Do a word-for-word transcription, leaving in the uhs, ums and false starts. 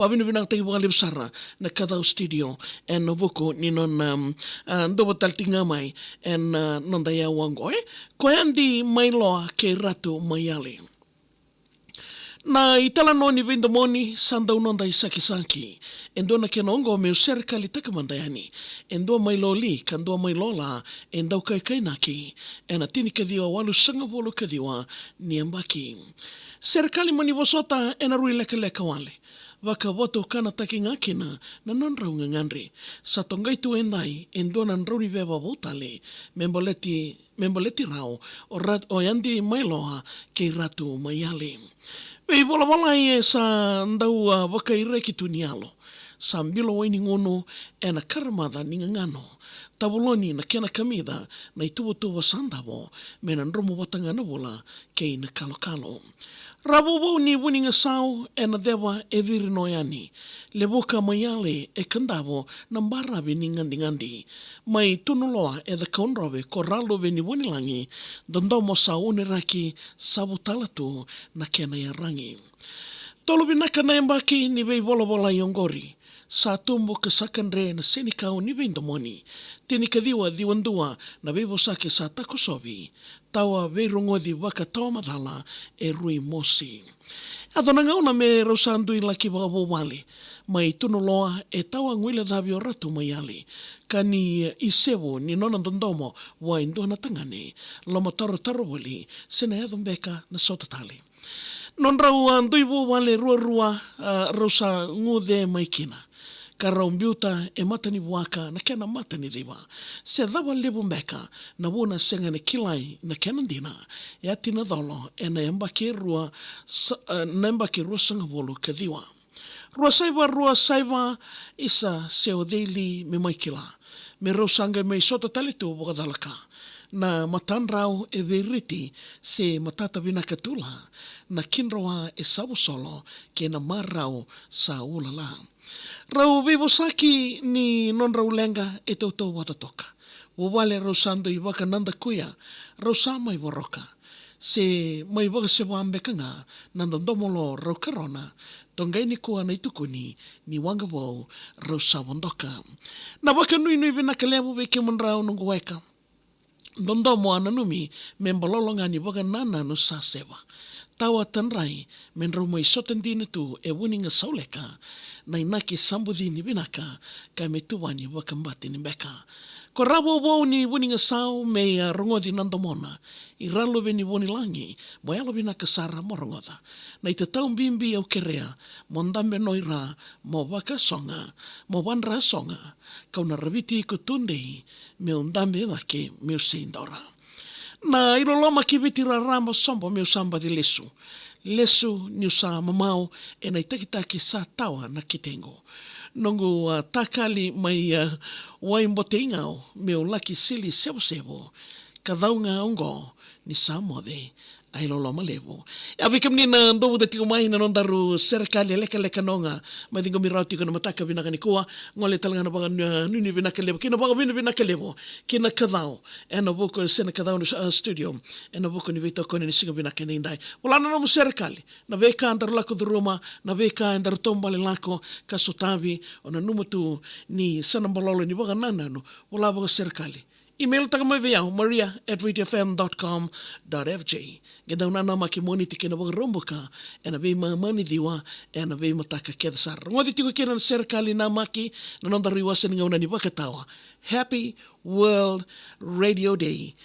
Vakavinavinakataki vakalevu sara na Kacau Studio ena vuku ni nona, um, a, dua tale tiko ga mai ena, a, noda yawa oqo, e. Ko Yadi Mailoa kei Ratu Maiale. Na italanoa ni veidomoni sa dau noda isakisaki. E dua na kena oqo meu serekalitaka mada yani. E dua mai Loli ka dua mai Lola e dau kaikainaki ena tinikaciwa walusagavulu kaciwa ni yabaki. Serekali mani vosota ena rui lekaleka wale. Vakavotukanataki ga kina na nodrau gagadre. Sa toqai tu edai e dua na drau ni veva vou tale me baleti, me baleti rau o Rat-, o Yadi Mailoa kei Ratu Maiale. Veivolavolai e sa dau, a, vakaireki tu ni yalo. Sa bilo wai ni gunu ena karamaca ni gagano. Tavuloni na kena kamica na ituvatuva sa davo me na dromu vata ga na vula kei na kalokalo. Ravouvou ni vunigasau ena ceva e ciri no yani. Levuka Maiale e kadavo na baravi ni gadigadi. Mai Tunuloa e cakaudrove ko Raluve ni Vunilagi, dodomo sa uniraki sa vutala tu na kena yaragi. Tolu vinaka na yabaki ni veivolavolai oqori. Sa tubu ka sa kadre na senikau ni veidomoni. Tinikaciwa ciwa dua na veivosaki sa takosovi. Tawa veirogoci vakatawa macala e rui mosi. Yaco na gauna me rau sa dui laki vakavouvale. Mai Tunuloa e tawa guilecavi o Ratu Maiale. Ka ni isevu ni nona dodomo vua e dua na tagane. Lomatarotaro voli se na yaco beka na sota tale. Nodrau, a, dui vuvale ruarua, a, rau sa guce mai kina. Ka rau biuta e mata ni vuaka na kena mata ni civa. Se cava levu beka na vuna sega ni kilai na kena dina. E a tina colo ena yabaki e rua sa-, a, na yabaki ruasagavulu ka ciwa. Rua saiva, rua saiva, isa se o cei li me mai kila. Me rau sa qai mai sota tale tu vakacalaka. Na matadrau e veiriti se matata vinaka tula. Na kidroa e savusolo kei na marau sa ulala. Rau veivosaki ni nodrau leqa e tautauvata toka. Vuvale rau sa dui vakanadakuya, rau sa mai voroka. Se mai vakaseva beka ga na dodomo lo rau karona, toqai nikua na itukuni ni waqa vou rau sa vodoka. Na vakanuinui vinaka levu vei kemudrau noqu weka. Dodomo a nanumi me balolo ga ni vakanananu sa seva. Tawa tadrai me drau mai sota dina tu e vunigasau leka. Na inaki sa bucini vinaka ka me tuvani vakabati ni beka. Ko Ravouvou ni Vunigasau me a rogoci na domona. I Raluve ni Vunilagi mo yalo vinaka sara mo rogoca. Na itatau bibi au kerea mo dabe no ira mo vakasoga, mo vadrasoga. Kau na raviti iko tudei meu dabe cake meu sei daura. Na iloloma ki Viti raraba sobo meu sa baci lesu. Lesu niu sa mamau ena itakitaki sa tawa na kitequ. Noqu, a, takali mai, a, Waibotei Gau meu laki sili sevosevo. Ka cau ga oqo ni sa moce a iloloma levu. Ia vei kemuni na dou vata tiko mai na nodaru serekali e lekaleka noga. Mai ciqomi rawa tiko na mataka vinaka nikua. Gole tale ga na vakanuinui vinaka levu kei na vakavinavinaka levu kei na Kacau ena vuku se na Kacau na, a, studio ena vuku ni veitokoni ni siga vinaka edaidai. Vola na nomu serekali, na veika daru lako curuma, na veika edaru taubale lako ka sotavi. O nanuma tu ni sa na balolo ni vakanananu. Vola vakaserekali. Email taka mai vei au, maria at radio fm dot com dot f j. Qai dau nanamaki Moniti kei na Vakaraubuka ena veimama ni ciwa ena veimataka kece sara. Rogoci tiko kina na serekali namaki na nodaru iwase ni gauna ni vakatawa. Happy World Radio Day.